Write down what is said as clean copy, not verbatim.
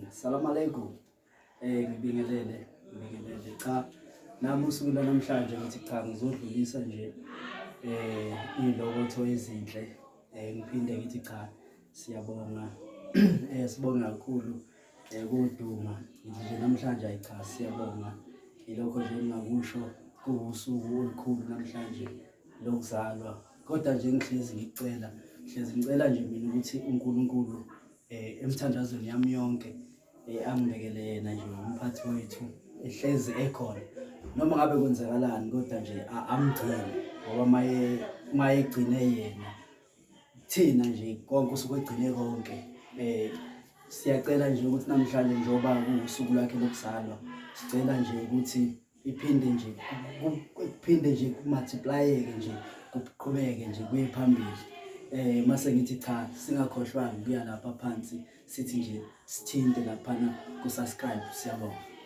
Salam alaikum. Ngibingelele, ngibingelele. Cha, nami usuku lwanamhlanje ngithi cha ngizodlulisa nje iy'lokotho ezinhle. Ngiphinde ngithi cha siyabonga. Sibonge kakhulu kuDuma. Ngithi nje namhlanje ayi cha siyabonga. Yilokho nje engingakusho kuwusuku olukhulu namhlanje lokuzalwa. Kodwa nje ngihlezi ngikucela, ngihlezi ngicela nje mina ukuthi uNkulunkulu emthandazweni yami yonke angibekele yena nje umphathi wethu ehlezi ekhona noma ngabe kwenzakalani kodwa nje amgcine ngoba maye mayegcine yena thina nje konke usuke egcine konke. Siyacela nje ukuthi namhlanje njengoba kuwusuku lwakhe lokuzalwa, sicela nje ukuthi iphinde nje kuphinde nje kumultiplyeke nje kuqhubeke nje kuye phambili. Mase ngithi cha singakhohlwanga kuya lapha phansi sithi nje sithinte laphana ku-subscribe. Siyabonga.